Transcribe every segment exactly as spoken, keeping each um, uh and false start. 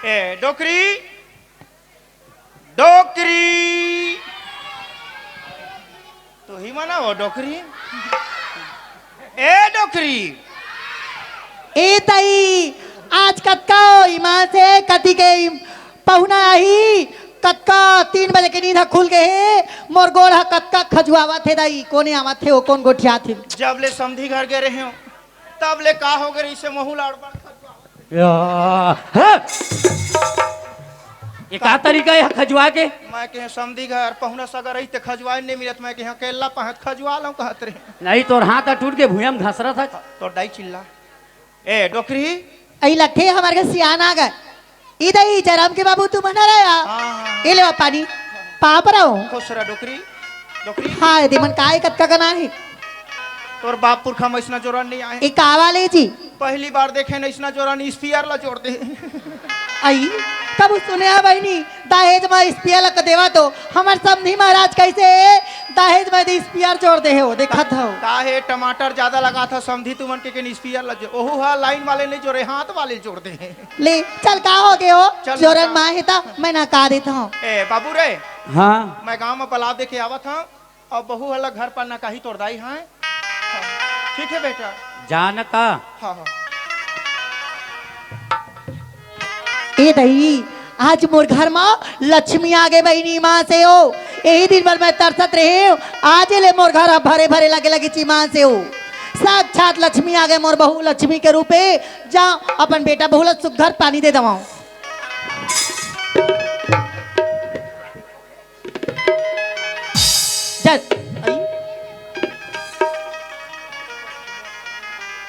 ए डोकरी, डोकरी, तू ही मना हो डोकरी। ए डोकरी। ए तई, आज कतका हो? ईमान से कति के पहुना आही? कतका तीन बजे के नींद ह खुल गे हे, मोर गोड़ ह कतका खजुआवत हे दाई। कोने आवत हे, ओ कोन गोठियात हे? जब ले समधी घर गे रहे हो, तब ले का हो गे रहिसे, महू लाड़ बाड़ खजुआवत। या, हाँ। ये का तरीका हे खजुआ के? मैं कहे समधी घर पहुना सगा रही ते खजुआए नहीं मिलत, मैं कहे अकेला पहत खजुआ लूं कहत रहे। नहीं, तोर हाथ ह टूट के भुइयां म घसरत हे। तोर दाई चिल्ला। ए डोकरी। अई लखे, हमर घर सियान आ गे। ई दई जरम के बाबू, तू मना रहा। हाँ, हाँ, हाँ। ये ले पानी, पाँव पर आओ। खुश रह डोकरी, डोकरी। हाँ, ये दे मन काय कतका कना हे। तोर बाप पुरखा म अइसना जोरन नहीं आए। ए का वाले जी? पहली बार देखे न अइसना जोरन, स्पीयर ला जोर दे। अई, कब सुने हा बहिनी, दहेज म स्पीयर ला देवा तो। हमर समधी महाराज कइसे दहेज म दे स्पीयर जोर दे हे, वो देखत हो। का हे, टमाटर ज्यादा लगा था समधी तुमन के, के स्पीयर ला जो, ओहू हा लाइन वाले नहीं जोरे, हाथ वाले जोर दे हे। ले, चल, का हो गे हो? चल, जोरन का? माँ हे त, मैं ना का देत हूँ। ए, बाबू रे। हाँ। मैं गांव में बला दे के आवत हूँ, अउ बहू हला घर पर ना कही तोर दाई हाँ। ठीक है बेटा। जान का? हाँ, हाँ। ए दई, आज मोर घर म लक्ष्मी आ गे बहिनी माँ से हो। यही दिन भर मैं तरसत रहे हूँ, आज ले मोर घर ह भरे भरे लगे लगे चिमान से हो। साक्षात लक्ष्मी आ गे मोर बहू लक्ष्मी के रूपे। जा अपन बेटा बहू ला सुग्घर पानी दे दवाओ। जा, अई।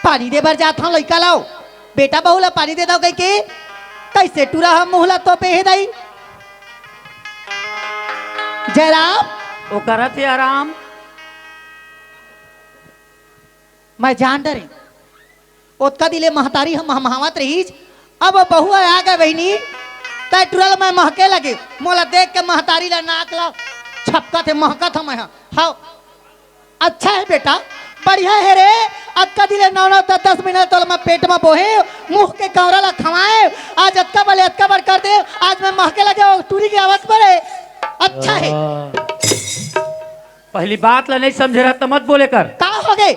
पानी दे बर जात हूँ, लइका लाओ। बेटा बहू ला पानी दे दव कहिके, कइसे टूरा हम मुँह ला तोपे हे दाई। जयराम। ओ करत हे आराम। मैं जान डरे। ओतका दिले महतारी हम हमहावत रहीस, अब बहू आ गे बहिनी, तै टूरा ल मैं महके लगे, मोला देख के महतारी ला नाक ला छपकत हे, महकत हे मैं ह। हव, अच्छा हे बेटा, बढ़िया हे रे। अतका दिले नौ नौ दस दस महीना तोला मैं पेट म बोहे, मुँह के कौरा ला खवाए, आज अतका बले अतका बड़ कर दे, आज मैं महके लगे ओ टूरी के आवत बड़े। अच्छा हे। हाँ। पहली बात ला नहीं समझे रहा त मत बोले कर। का हो गे?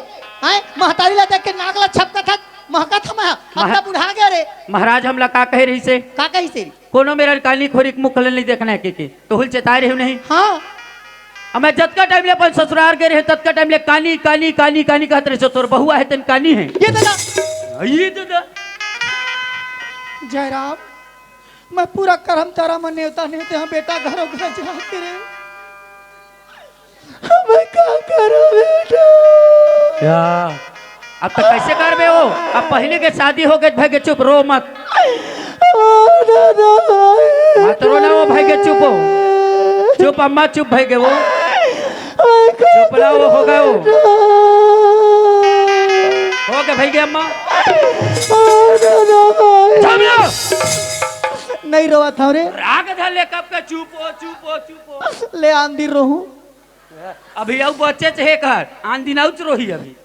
हैं? महतारी ला देख के नाक ला छपकत हस, महकत हस मैं ह। अब महा-, त बुढ़ा गे रे। महाराज हमला का कहे रहिसे? का कहिसे? कोनो मेर कानी खोरी के मुख ला नहीं देखना हे के, के। तोहू ल चेताए रहे नहीं? हाँ। अब मैं जतका टाइम ले अपन ससुरार गे रहे, ततका टाइम ले कानी, कानी, कानी, कानी कहत रहे, तोर बहू आहे तेन कानी हे। ये दादा। ये दादा। जयराम, मैं पूरा करम तारा म नेवता नेवते हूँ बेटा, घरों घर जाके रे। मैं का करूँ बेटा? या, अब त कइसे करबे हो? अब पहली के शादी हो गे, भई गे चुप, रो मत। ओ दादा भाई। मत रो ना हो भई गे, चुप हो। चुप अम्मा, चुप भई गे वो। चुप ना हो, हो गे वो। हो गे भई गे अम्मा। ओ दादा भाई। चुप ना। नहीं रोवत हव रे। राग धर ले कब के, चुप हो, चुप हो, चुप हो। ले आन दिन रोहूं। अभी अउ बच्चे से हे कर, आन दिन अउच रोही अभी।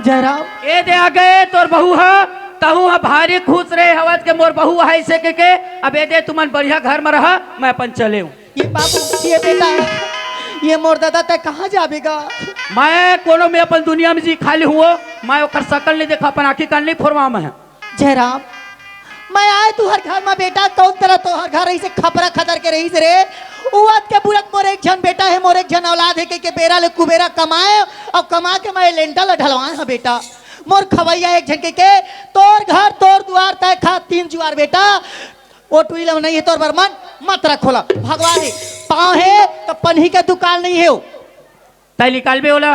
जयराम। ए दे आ गे तोर बहू ह, तहूं ह भारी खुश रहे हवत के मोर बहू ह अइसे के, के। अब ए दे तुमन बढ़िया घर म रहा, मैं अपन चले हूँ। ये बाबू, ये बेटा, ये मोर दादा, तै कहाँ जाबे गा? मैं कोनो में अपन दुनिया में जी खाली हुओ, मैं ओकर सकल नहीं देखा, अपन आँखी कान नहीं फोरवा मैं। जयराम, मैं आए तुहर घर म बेटा, कौन तरह तोहर घर रहिसे खपरा खदर के रहिसे रे? उवत के बुरत मोर एक झन बेटा हे, मोर एक झन औलाद हे, के, के बेरा ले कुबेरा कमाए अउ कमा के मैं लेंटा ल ढलवाए हं बेटा। मोर खवैया एक झन के, के तोर घर तोर दुआर तय खा तीन जुआर बेटा। ओ टुरी ल नहीं हे तोर बर मन मत रखोला, भगवा दे। पाँव हे त पनही के दुकान नहीं हे। तय निकालबे ओला।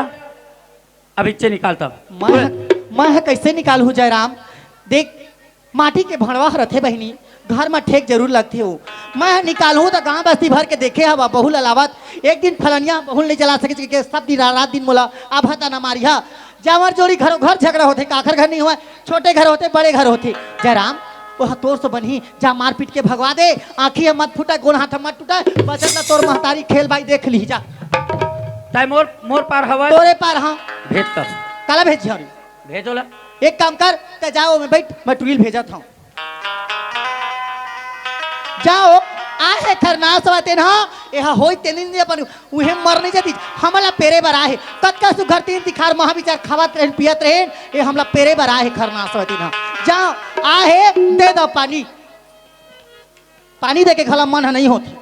अब इच्चे निकालता। मैं, मैं ह कइसे निकालहूँ जयराम? देख, माटी के भंड़वा ह रथे बहिनी, घर म ठेक जरूर लगथे हो। मैं ह निकालहूँ त गांव बस्ती भर के देखे हवा, बहू ल लावत। एक दिन फलनिया बहू ल नइ जला सके, के सब दिन रा-, रात दिन मोला आभा ताना मारिहा। जांवर जोड़ी घरों घर झगड़ा होथे, काखर घर नइ होवय, छोटे घर होथे, बड़े घर होथे। जयराम, ओह तोर से बनही, जा मारपीट के भगवा दे, आँखी ह मत फूटा, गोड़ हाथ ह मत टूटा, बचत ल तोर महतारी खेल भाई देख ली जा। तय मोर, मोर पार हवय। तोरे पार, हाँ। भेज तब। काला भेज झिया रे? भेजो ला। एक काम कर, तय जाओ में बैठ, मैं टुरी ल भेजत हूँ। जाओ, आहे खरनास वाते ना, एहा होई तेन दिन अपन उहे मर नहीं जाती, हमला पेरे बर आहे। कतका सुघर तीन तिखार महाविचार खावत रहेन, पियत रहेन, ए हमला पेरे बर आहे खरनास वाते ना। जाओ, आहे, दे दो पानी। पानी दे के घला मन ह नहीं होती।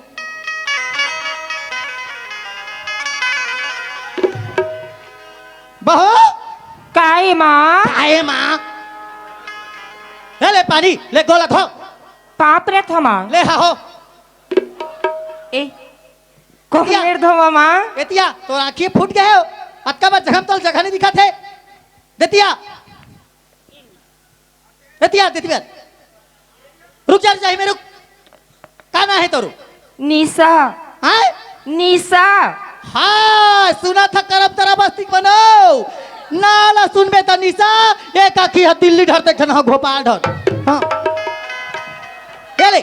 बहू, काय माँ? काय माँ? ए ले पानी, ले गोला धो। पाप रे थमा। ले हा हो। ए, कोहमेर धोवा माँ। एतिया, तोर आँखी फूट गए हो। अतका बार जगह तोल जगह नहीं दिखत हे। देतिया। देतिया, देतिया। रुक जा, रुक जा, इमे रुक। का ना हे तोरो? निशा। हाँ? निशा। हाँ, सुना था करब तरह बस्ती बनो। ना ला सुनबे त निशा, एक आँखी ह दिल्ली ढर देख ना गोपाल ढर। हाँ। ये ले।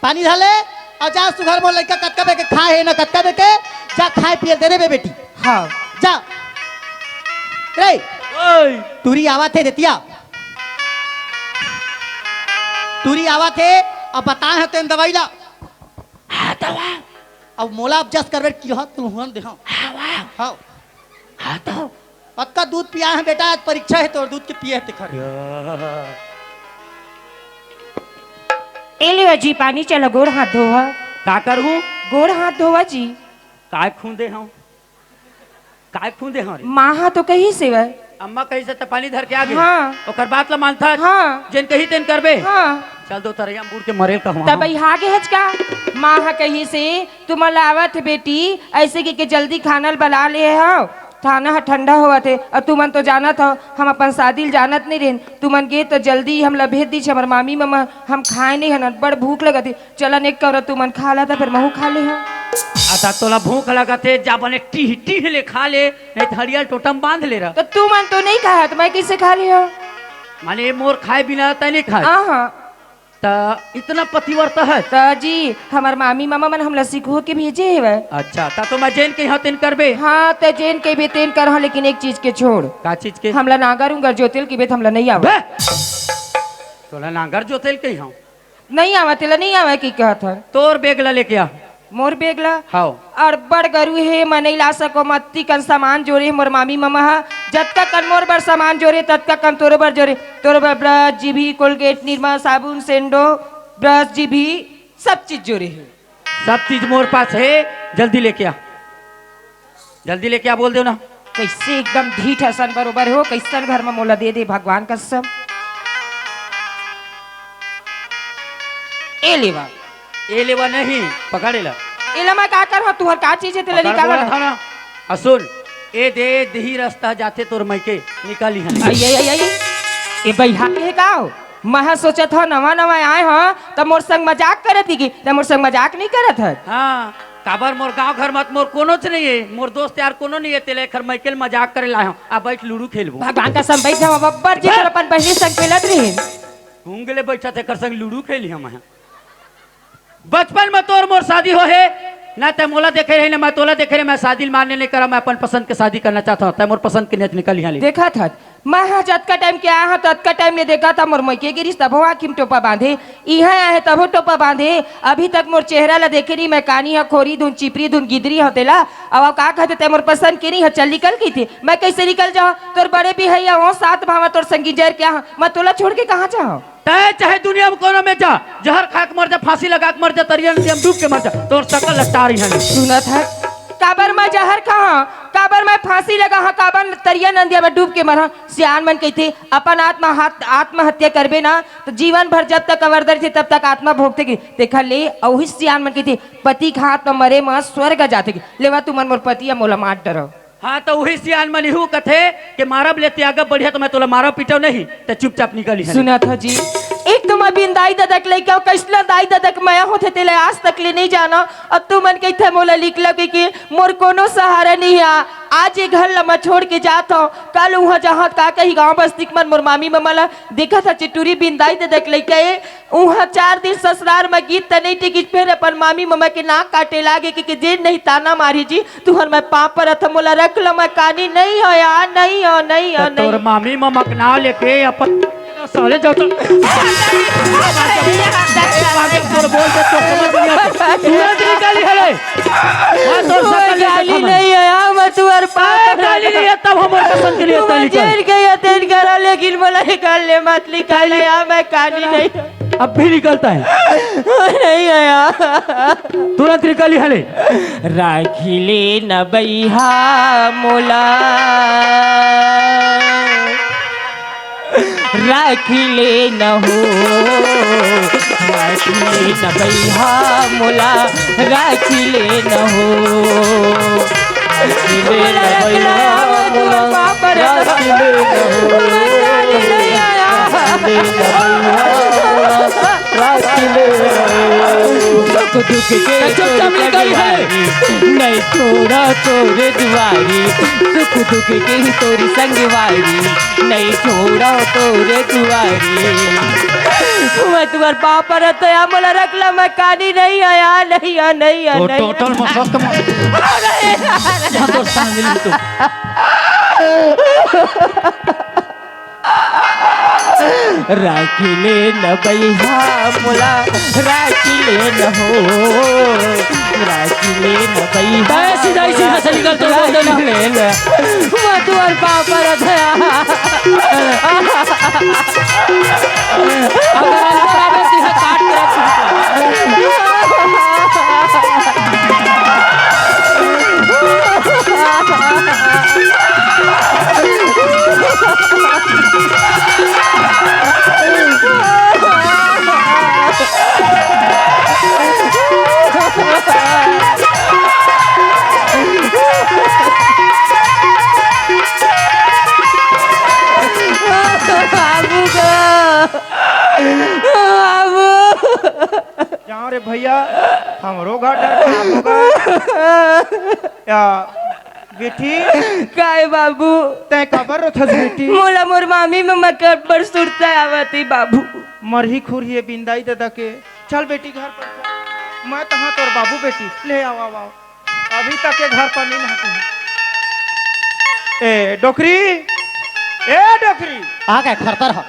पानी धर ले, अउ जा सुघर मोर लइका कतका बेके खाए हे ना कतका बेके, जा खाए पिए दे देबे बेटी। हाँ। जा। रे, ओए। टूरी आवत हे देतिया। टूरी आवत हे, अब बताए हे तेन दवाई ला। हाँ, दवा। अब मोला अब जस करबे कि हाँ, तू हुआ दे, हाँ। हाँ, हाँ। हाँ, तो। पक्का दूध पिया हे बेटा, आज परीक्षा हे तोर दूध के पिए हे तेखर। ए लेवा जी, पानी चला, गोड़ हाथ धोवा। का करहूँ? गोड़ हाथ धोवा जी। काय खूंदे हूँ? काय खूंदे हूँ रे? माँ हा तो कही सेवा। अम्मा कही से त पानी धर के आगे। हाँ। ओकर बात ला मानथस? हाँ। जेन कही तेन करबे? हाँ। चल दो तरैया म बूड़ के मरेल कहूँ। तब यहाँ के हच का? माँ हा कही से, तुमन ला आवत हे बेटी, ऐसे के, के जल्दी खाना ल बना ले हव। खाना ह ठंडा होवत हे, अउ तुमन तो जानत हव, हम अपन शादी ल जानत नहीं रहेन। तुमन गे तो जल्दी हमला भेज दीछ, हमर मामी ममा, हम खाए नहीं हन, बड़ भूख लगत हे। चलन एक कौरा तुमन खा ला, त फिर महू खा ले हव। अच्छा, तोला भूख लगत हे, जा बने टीह, टीह ले खा ले, नहीं तो हड़िया ल टोटम बांध ले रह। तो तुमन तो नहीं खाहत, मैं कैसे खा ले हव? माने मोर खाए बिना तै नहीं खाए? हाँ, हाँ। त इतना पतिव्रता हे? त जी, हमर मामी मामा मन हमला सिखो के भेजे हेवय। अच्छा, त तो मैं जेन कहिहौं तेन करबे? हाँ, त जेन कहिबे तेन करहौं, लेकिन एक चीज के छोड़। का चीज के? हमला नांगर उंगर जोतेल कहिबे त हमला नइ आवय। बे! तोला नांगर जोतेल कहिहौं? नइ आवय, तेला नइ आवय कि कहत हन। तोर बेग ला लेके आ। मोर बेग ला? हव। अड़बड़ गरू हे, मैं नइ ला सकों, अत्ती कन सामान जोरे हे मोर मामी ममा ह। जतका कन मोर बर सामान जोरे, ततका कन तोरो बर जोरे। तोरो बर ब्रश, जीभी, कोलगेट, निरमा, साबुन, सेंडो, ब्रश, जीभी, सब चीज जोरे हे। सब चीज मोर पास हे, जल्दी लेके आ, जल्दी लेके आ, बोल देव ना। कइसे एकदम ढीठ असन बरोबर हो, कइसन घर म मोला दे दे भगवान कसम। ए लेवा। ए लेवा नहीं, पकड़ एला। एला मैं का करहूं? तुहर का चीज हे, तेला पकड़ निकाल बोला ना। था ना। आ सुन, ए दे, दिही रस्ता जाथे तोर मइके, निकाली हन। आई, आई, आई, आई। ए बइहा के हे का हो? मैं ह सोचत हव, नवा नवा आए हव, त मोर संग मजाक करत ही कि, त मोर संग मजाक नहीं करत हस। हाँ, काबर मोर गांव घर म त मोर कोनोच नहीं हे, मोर दोस्त यार कोनो नहीं हे, तेला एखर मइके ल मजाक करे लाए हव। आ बइठ लूडू खेलबो। भगवान कसम बइठ जाव, बब्बर जी बे! तोर अपन बहिनी संग खेलत रहिन। घूंग ले बइठत एखर संग लूडू खेली हम। बचपन म तोर मोर शादी होहे, ना तैं मोला देखे रहे, ना मैं तोला देखे रहे। मैं शादी ल मान्य नहीं करा, मैं अपन पसंद के शादी करना चाहत हव। तैं मोर पसंद के नइ त निकल इहाँ ले। देखत हस, मैं ह जतका टाइम के आए हव, ततका टाइम ले देखत हव, मोर मइके गे रिहिस तभो आँखी म टोपा बांधे, इहाँ आए हे तभो टोपा बांधे। अभी तक मोर चेहरा ला देखे नहीं, मैं कानी ह खोरी धुन, चिपरी धुन, गिदरी हव तेला। अब, अब का कहत हे, तैं मोर पसंद के नहीं हस, चल निकल कहिथे। मैं कइसे निकल जाहूं? तोर बड़े बिहइया हों, सात भांव तोर संगी जर के आहूं, मैं तोला छोड़ के कहाँ जाहूं? तैं चाहे दुनिया म कोनो म जा, जहर खा के मर जा, फांसी लगा के मर जा, तरिया नदिया म डूब के मर जा, तोर सकल ल टार इहाँ ले। सुनत हस, काबर मैं जहर खाहूं, काबर मैं फांसी लगाहूं, काबर तरिया नदिया म डूब के मरहूं? सियान मन कहिथे, अपन आत्मा हाथ, आत्महत्या करबे ना, त जीवन भर जब तक अवरदर थे, तब तक आत्मा भोगथे के। तेखर ले, अउ उही सियान मन कहिथे, पति के हाथ म मरे म स्वर्ग जाथे के। लेवा तुमन मोर पति या मोला मार डरव। हाँ, त उही सियान मन इहू कथे के मारब ले त्यागब बढ़िया, त मैं तोला मारव पीटव नहीं, त चुपचाप निकल इहाँ ले। सुनत हव जी, एक तो मैं बिन दाई ददा के लइका हूँ, कइसना दाई ददा के मया होथे तेला आज तक ले नहीं जानव। अब तुमन कहिथे मोला लिकला कहिके, मोर कोनो सहारा नहीं हे। आज ये घर ला मैं छोड़ के जात हव, कल उहाँ जाहूं त का कही गाँव बस्ती के मन मोर मामी ममा ला। देखत हव चिटुरी बिन दाई ददा के लइका ए, उहाँ चार दिन ससुरार म गिस त नहीं टिकिस, फेर अपन मामी ममा के नाक काटे लागे के, के जेन नहीं ताना मारही जी, तुहर मैं पाँव परत हव, मोला रख ल, मैं कानी नहीं हव यार, नहीं हव, नहीं हव, त तोर नहीं। मामी ममा के नाव लेके अपन साले जाता। तोर बोल के तो समझ नहीं आता। तुरंत निकाली हले। मैं तोर मैं सकल नहीं गाली देखा नहीं है, हाँ, मैं तुम्हारे पास मैं गाली नहीं है, तब हमर पसंद के लिए तू ताली कर। जेल गई है, तेन करा, लेकिन मोला निकाल ले, मत निकाल ले, हाँ, मैं कानी नहीं। अब भी निकलता है। नहीं आया। तुरंत निकाली हले। राखी ले न बइहा मोला, राखी ले न हो, राखी ले न बइहा मोला, राखी ले न हो, राखी ले न बइहा मोला, राखी ले न हो, राखी ले न बइहा मोला, राखी ले न हो। सुख दुख के चुपचाप निकल है। नहीं छोड़ा तोरे दुआरी, सुख दुख के ही तोरी संगवारी, नहीं छोड़ा तोरे दुआरी। मैं तुम्हार पाँव परत हँव, मोला रख ला, मैं कानी नहीं आया, नहीं आ, नहीं आ, तो नहीं आ। टोटल मसक के मार। अरे, अरे। यहाँ तो सांगिल तो। राखी ले न बइहा मोला, राखी ले न हो, राखी ले न बइहा। बस, सीधा ही सीधा से निकल तो बोल देना। राखी ले न। वो तो और पाँव परत हँव। अगर अंदर आवे, सीधा काट के रख। बाबू गो, बाबू। जाओ रे भैया, हमरो घर डर खराब होगा। या, बेटी। काय बाबू? तैं काबर रोथस बेटी? मोला मोर मामी ममा के अब्बड़ सुरता आवत हे बाबू। मरही खुरही ए बिंदाई ददा के। चल बेटी घर पर चल। मैं तहाँ तोर बाबू बेटी। ले आओ, आओ, आओ। अभी तक के घर पर नहीं नहाते हैं। ए डोकरी, ए डोकरी। आ गए खरतर ह।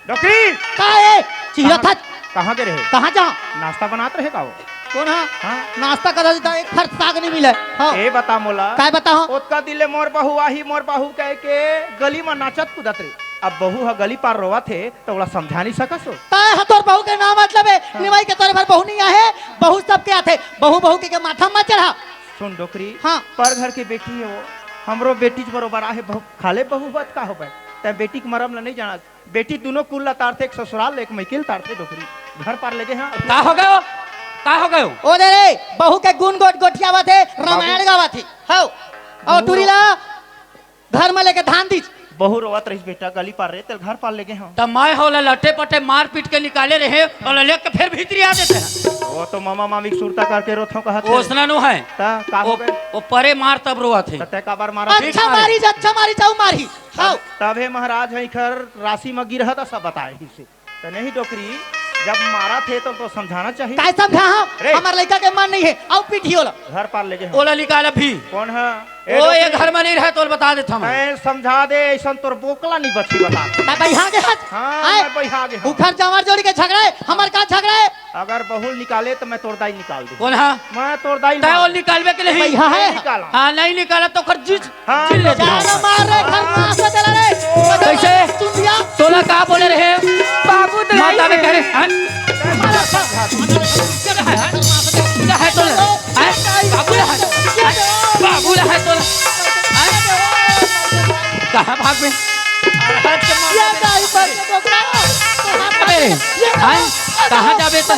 डोकरी! का ए? चिल्ला कहाँ, था। कहाँ गे रहे? कहाँ जा? नाश्ता बनात रहे का वो? कौन हा? हाँ? नाश्ता करा देता, एक फर साग नहीं मिला। हाँ। ए बता मोला। काय बताओ? ओतका दिन ले मोर बहू आही, मोर बहू कह के गली में नाचत कूदत रहे। अब बहू ह गली पार रोवत हे, तो ओला समझा नहीं सकस हो? काय ह तोर बहू के नाम मतलब हे? हाँ। निवाई के तोरे भर बहू नहीं आहे, बहू सबके आथे। बहू बहू के, के माथा मत चढ़ा। सुन डोकरी, हाँ। पर घर के बेटी हे वो, हमरो बेटी बरोबर आहे, बहू, खाले बहू बात का होबे? तैं बेटी के मरम ला नहीं जाना। बेटी दुनो कुल ला तारथे, एक ससुराल, एक मइकिल तारथे डोकरी। घर पार लेगे हाँ। का हो गयो? का हो गयो? ओ दे रे, बहू के गुण गोट गोठियावत हे, रामायण गावत हे। हौ। ओ टूरी ला घर में लेके धान दीच। बहू रोवत रहिस बेटा, गली पार रे, तेल घर पार लेगे हाँ। त मैं होला लटे पटे मार पीट के निकाले रहे, अउ लेके फिर भीतरी आ देते हैं। वो तो मामा मामी के सुरता करके रोथो कहत हे। ओसना नो है। त का हो गए? वो परे मार तब रोवत हे। त तैं काबर मारा? अच्छा मारी, अच्छा मारी, जाऊ मारी। हाँ। तभे महाराज ह इखर राशि म गिरहत असा बताए हिसे। त नहीं डोकरी, जब मारत हे तो, तो समझाना चाहिए। काय समझा हाँ? रे। हमर लइका के मन नहीं हे, अउ पीटी ओला। घर पार लेगे हाँ। ओला निकाल अभी। कौन ह? ए ओ, डोकरी। ये घर में नहीं रहे तो बता देता मैं। मैं समझा दे, ऐसा तोर बोकला नहीं बची बता। मैं बइहा गे हँव। हाँ, आय। मैं बइहा गे हँव। उखर जमर जोड़ी के झगड़ा हे, हमर का झगड़ा हे? अगर बहू ल निकाले तो मैं तोर दाई निकाल दूँ। कौन हा? मैं तोर दाई तै मार। ओल निकालबे के नहीं? भैया है। नहीं निकाला। हाँ, नहीं निकाला तो कर जिस हाँ, जिस ले तो जाओ। जाना मार रे, घर में आके चला रे। कैसे? सुन लिया? तोला का बोले रहे? बाबू तो माता नहीं में है। कह रहे, हाँ? क्या है, हाँ? क्या है तोला? हाँ? बाबू ला है। हाँ? बाबू ला है तोला? हाँ? कहाँ भाग में? क्या गाय पर के बोकरा? अबे, हाँ? कहाँ जाबे तै?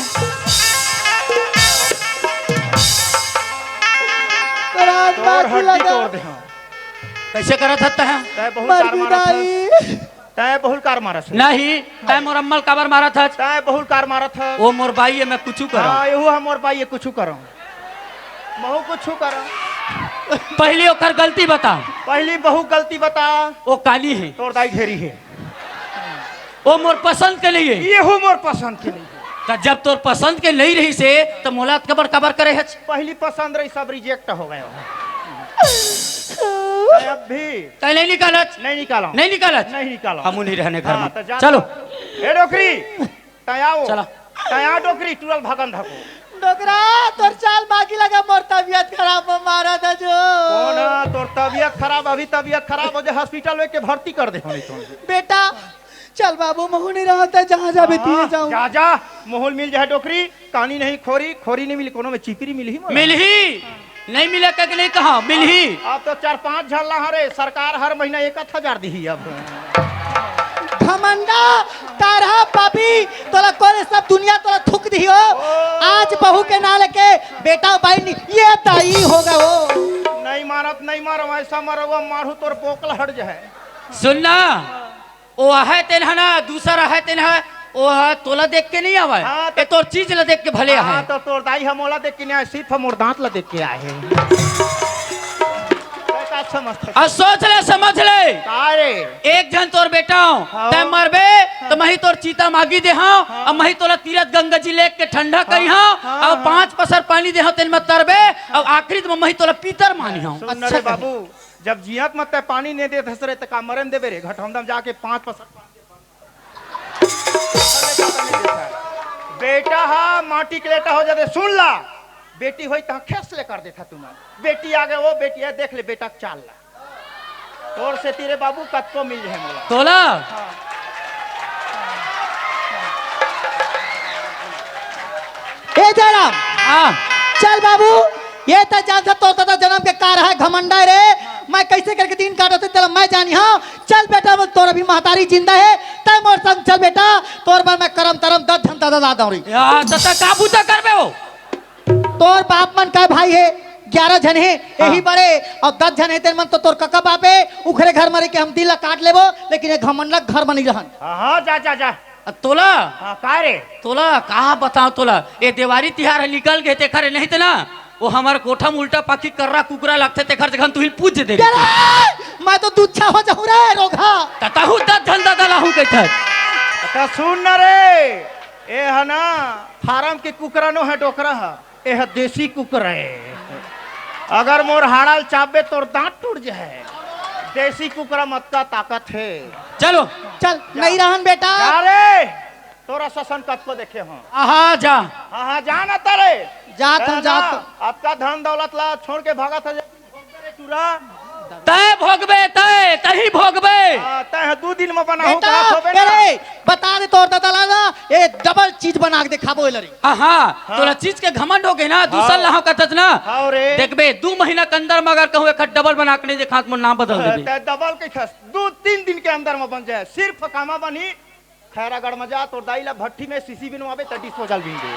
तोर हड्डी तोड़ दे, हाँ। कैसे करत हस तैं? तैं बहुत मर कार मारत हस। तैं बहुत कार मारत हस। नहीं, तैं मोर अम्मा ल काबर मारत हस? तैं बहुत कार मारत हस। वो मोर बाई हे, मैं कुछू करँव। हाँ, यहू हम मोर बाई हे, कुछू करँव। महू कुछू करँव। पहली ओकर गलती बता। पहली बहू गलती बता। वो काली हे। तोर दाई ढेरी हे। वो मोर पसंद के नहीं हे। यहू मोर पसंद के नहीं हे। त जब तोर पसंद के नहीं रहिसे, त मोला काबर काबर करे हस? पहली पसंद रही, सब reject हो गए। तैं अब भी तैं नहीं निकालत। नहीं निकालो। नहीं निकालत। नहीं निकालो। हमू नहीं रहने घर हाँ, में। तो जा चलो। तो। ए डोकरी, तैं आओ। चला। तैं आ डोकरी, टूरल भगन धको। डोकरा, तोर चाल बाकी लगा, मोर तबियत खराब हो, मारा था जो। कौन है? तोर तबियत खराब, अभी तबियत खराब हो जाए, हॉस्पिटल में के भर्ती कर दे होनी तुम। बेटा, चल बाबू, महू नहीं रहता, जहाँ जाबे तिहे हाँ, जाऊँ। जा, जा, महू ल मिल जाए डोकरी, कानी नहीं खोरी, खोरी नहीं मिली, कोनो में चिपरी मिली ही मोला। मिलही, नहीं मिले कह के नहीं कहा, मिलही। अब तो चार पाँच झन ला हरे, सरकार हर महीना एक आध हजार दिही अब। घमंडा, तारहा पापी, तोला कोरे सब दुनिया तोला थूक दिही हो। आज बहू के ना लेके बेटा बाई नहीं, ये दाई होगा वो। नहीं मारत, नहीं मारो, ऐसा मारो, वो मारू तोर बोकल हट जाए। सुन ना, ओ आहे तेन ह ना, दूसर आहे तेन ह, ओ ह तोला देख के नहीं आवय। हाँ, ए तोर चीज ला देख के भले हाँ, आहे। तो तोर दाई ह मोला देख के नहीं आए, सिर्फ मोर दांत ला देख के आए हे। तो का समझ सकत अउ सोच ले, समझ ले। का रे? एक झन तोर बेटा हो, हाँ। तैं मरबे, तो मही तोर चीता मागी दे हंव, हाँ। अउ मही तोला तीरथ गंगा जी लेके ठंडा हाँ, करी हंव, हाँ, अउ हाँ। पांच पसर पानी दे हंव, तेन म तरबे, अउ आखिरी में मही तोला पीतर मानी हंव। सुन अच्छा रे बाबू, जब जियत म तैं पानी नहीं देत हस रे, त का मरे म देबे रे? घटौंदा म जाके पांच पसर पानी दे। बेटा हा माटी के लेटा हो जाते, सुन ला, बेटी होई तहाँ खेस ले कर देता तुमन। बेटी आ गए, वो बेटी है, देख ले बेटा के चाल ला। तोर सेती रे बाबू कतको मिल जाए मोला। तोला? हाँ। ए जयराम, हाँ। चल बाबू, ये त जानत हस तोर ददा जनम के का रहा है, घमंडा है रे। मैं कैसे करके दिन काटत हंव, तेला मैं जानी हंव। चल बेटा, वो तोर अभी महतारी जिंदा है, तैं मोर संग चल बेटा, तोर बर मैं करम तरम दस झन ददा ला दौरी। या, त, त का बूता करबे हो? तोर बाप मन कै भाई हे, ग्यारह झन हे, हाँ। यही बड़े, अउ दस झन हे, तेन मन तो तोर कका बाप हे, उखरे घर म रहिके हम दिन ला काट लेबो, लेकिन ये घमंड ला घर म नहीं रहन। हाँ, हाँ, जा, जा, जा। अ, तोला? हाँ, का रे? तोला, का बताओं तोला? ये देवारी तिहार ह निकल गे, तेखर नहीं ते ना, वो हमर कोठा म उल्टा पाखी कर्रा कुकरा लगथे, तेखर जगह तुही पूछ दे। तेरा, मैं तो दुच्छा हो जाहूँ रे, रोगहा। त तहू दस झन ददा लाहूँ कहिथस। त सुन न रे, ए ह ना, फारम के कुकरा नो है, डोकरा ह। एह देसी कुकरा हे। अगर मोर हाड़ा ल चाबबे, तोर दांत टूट जाए। देसी कुकरा म अतका ताकत हे। चलो। चल, जा। नहीं रहन बेटा। जा रे, तोर असन कतको देखे हंव। आहा, जा। हाँ, हाँ, जा ना तारे। जात हंव, ना, जात हंव। अतका धन दौलत ला छोड़ के भागत हे, टूरा। तैं भोगबे, तैं, तहीं भोगबे। हाँ, तैं ह दू दिन म बनाहूँ बेटा, कहात होबे ना। अरे, बता दे तोर ददा ला ना, ए डबल चीज बना के देखाबो एला रे। हाँ, हाँ, हाँ। तोला चीज के घमंड हो गे ना, दूसर हाँ। लाहूँ कहिथस ना। हाँ रे। देखबे, दू महीना के अंदर म अगर कहूँ एक डबल बना के नहीं देखात, मोर नाम बदल देबे। तैं डबल कहिथस, दू तीन दिन के अंदर म बन जाए, सिर्फ कामा बनही, खैरागढ़ म जा, तोर दाई ला भट्ठी में सीसी बिनवाबे, त डिस्पोजल बिन दे।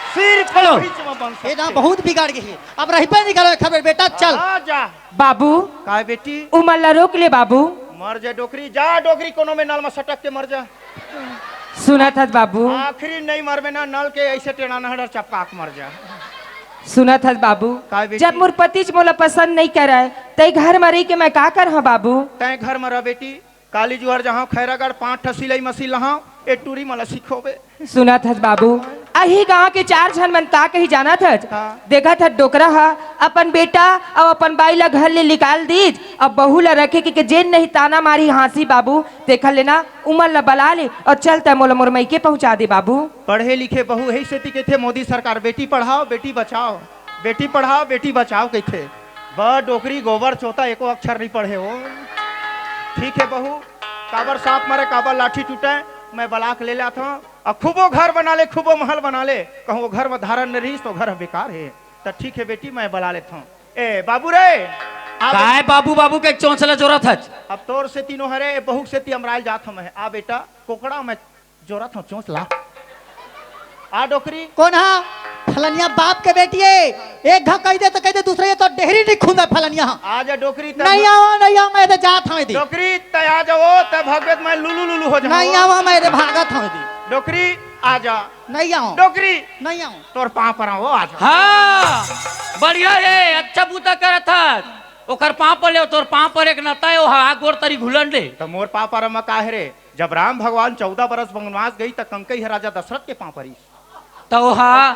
सिर्फ हेलो। फ्रिज म बन ए ना, सकथे। बहुत बिगाड़ गे हे। अब रहिबे नहीं करो, खबर बेटा, चल। हाँ, जा। बाबू। काय बेटी? उमर ला रोक ले बाबू। मर जा डोकरी, जा डोकरी, कोनो में नल म सटक के मर जा। सुनत हस बाबू। आखिरी नहीं मरबे ना, नल के ऐसे टेढ़ा नहर चपका के मर जा। सुनत हस बाबू। काय बेटी? जब मोर पति च मोला पसंद नहीं करय, तै घर म रहिके मैं का करहूँ बाबू? तैं घर म रह बेटी, काली जुआर जाहूँ खैरागढ़, पाँच ठा सिलाई मशीन लाहूँ, ए टूरी मोला सिखोबे। सुनत हस बाबू, अही गांव के चार झन मन का कही जानत हस? हाँ। देखत हस डोकरा ह अपन बेटा अउ अपन बाई ला घर ले निकाल दीस, अब बहू ला रखे के, के जेन नहीं ताना मारी हाँसी बाबू, तेखर ले ना उमर ला बला ले अउ चल तैं मोला मोर मइके पहुँचा दे बाबू। पढ़े लिखे बहू हे सेती कहिथे मोदी सरकार, बेटी पढ़ाओ, बेटी बचाओ। बेटी पढ़ाओ, बेटी बचाओ कहिथे। ब डोकरी गोबर चोता एको अक्षर नहीं पढ़े हो। ठीक हे बहू, काबर सांप मरे, काबर लाठी टूटे, मैं बला के ले लात हंव। अउ खूबो घर बना ले, खूबो महल बना ले, कहूँ वो घर म धारन नहीं रहिस त घर बेकार हे। त ठीक हे बेटी, मैं बला लेत हंव। ए बाबू रे, आ बे- काय बाबू बाबू के चोंच ल जोरत हच? अब तोर सेती नो हरे, ए बहू के सेती अमरायल जात हंव मैं। आ बेटा, कोकड़ा मैं जोरत हंव चोंच ला। आ डोकरी। कोन हा? फलनिया बाप के बेटी हे। एक घा कहि दे त कहि दे, दूसरा ये तो डेहरी नहीं खुंदा फलनिया हा। आ जा डोकरी, तब नहीं आवा, नहीं आवा, मैं एदे जात हंव एदे। डोकरी, तैं आ जाओ, तब भगवत मैं लुलु लुलु हो जाऊँ। नहीं आवा, मैं एदे भागत हंव एदे। डोकरी, आ जा। नहीं आवा। डोकरी। नहीं आवा। तोर पाँव परंव, आ जा। हाँ, बढ़िया हे, अच्छा बूता करत हस। ओकर पाँव पर ले, तोर पाँव पर एक नता हे, ओ हा, गोड़ तरी घुलन दे। त मोर पाँव पर म का हे रे? जब राम भगवान चौदह बरस वनवास गइस, त कंकई ह राजा दशरथ के पाँव परिस। त ओहा,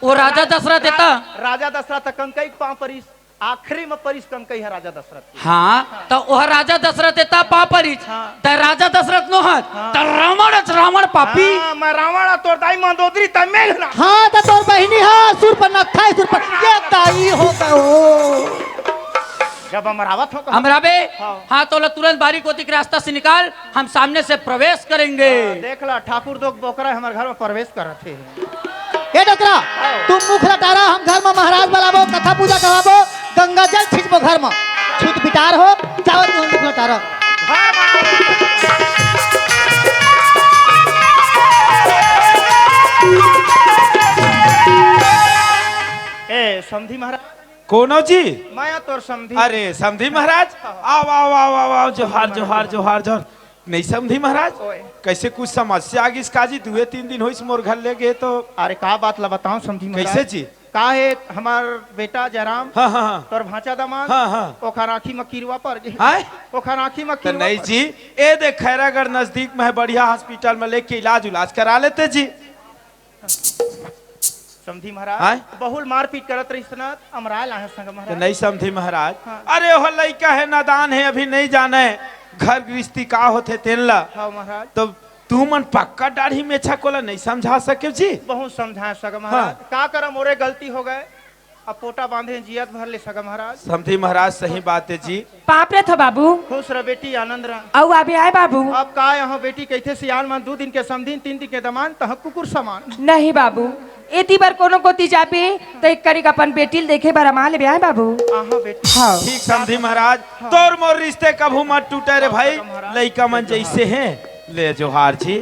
ओ राजा दशरथ हे त? राजा दशरथ ह कंकई के पाँव परिस। आखिरी में परिस कनकई ह राजा दशरथ के। हाँ, त ओह राजा दशरथ एता पा परिस। हाँ। त राजा दशरथ नो हस, हाँ। त रावण अच रावण पापी। हाँ, मैं रावण आ तोर दाई मंदोदरी त मेघनाथ। हाँ, त तोर बहिनी ह सुरपनखा, सुरपन ये दाई हो गयो। जब अमरावत हो कहो। अमराबे? हाँ। हाँ, तोला तुरंत बारी कोती के रास्ता से निकाल, हम सामने से प्रवेश करेंगे। हाँ, देख ला, ठाकुर दो बोकरा हमर घर में प्रवेश करत हे। ए डोकरा, तुम मुख लटारा, हम घर में महाराज बुलाबो, कथा पूजा करवाबो, गंगा जल छिंचबो घर में। छूत बिटार हो, जावत नहीं मुख लटारा। ए, समधी महाराज। कोनो जी? मैं तोर समधी। अरे, समधी महाराज, आओ, आओ, आओ, आओ, आओ, जोहार, जोहार, जोहार, जोहार। नहीं समधी महाराज, ओए। कैसे कुछ समस्या आ गिस का जी? दुए तीन दिन होइस मोर घर ले गे तो। अरे, का बात ला बताओ समधी महाराज? कैसे जी? का हे, हमार बेटा जयराम, हाँ, हाँ, हाँ। तोर भांचा दामाद, हाँ, हाँ। ओखर आँखी में किरवा पर गे। आय? ओखर आँखी में तो किरवा नहीं पर जी, ए देख खैरागढ़ नजदीक में है, बढ़िया हॉस्पिटल में लेके इलाज उलाज करा लेते जी। समधी महाराज, आय? बहुल मारपीट करत रहिस ना, अमराय लाहे संग तो महाराज। नहीं समधी महाराज, हाँ। अरे हो लइका है, नादान है, अभी नहीं जाने घर गृहस्थी का होथे तेन ला। हाँ महाराज। तो तुमन पक्का दाढ़ी मेछा कोला नहीं समझा सके जी? बहुत समझाए सगा महाराज। हाँ। का करम, मोरे गलती हो गए। अब पोटा बांधे जियत भर ले सगा महाराज। समधी महाराज, सही बात है जी। पाप रे थो बाबू। खुश रह बेटी, आनंद रह। अउ आबे आय बाबू। अब का यहाँ बेटी कहिथे सियान मन, दू दिन के समधिन, तीन दिन के दमान, तह कुकुर समान। नहीं बाबू, एती बर कोनो कोती जाबे, त एक करिक अपन बेटी ल देखे बर अमा लेबे आय बाबू। आहा बेटी। हाँ। ठीक समधी महाराज, हाँ। तोर मोर रिश्ते कभू मत टूटे रे भाई, महाराज। लइका मन जैसे हैं, ले जोहार जी।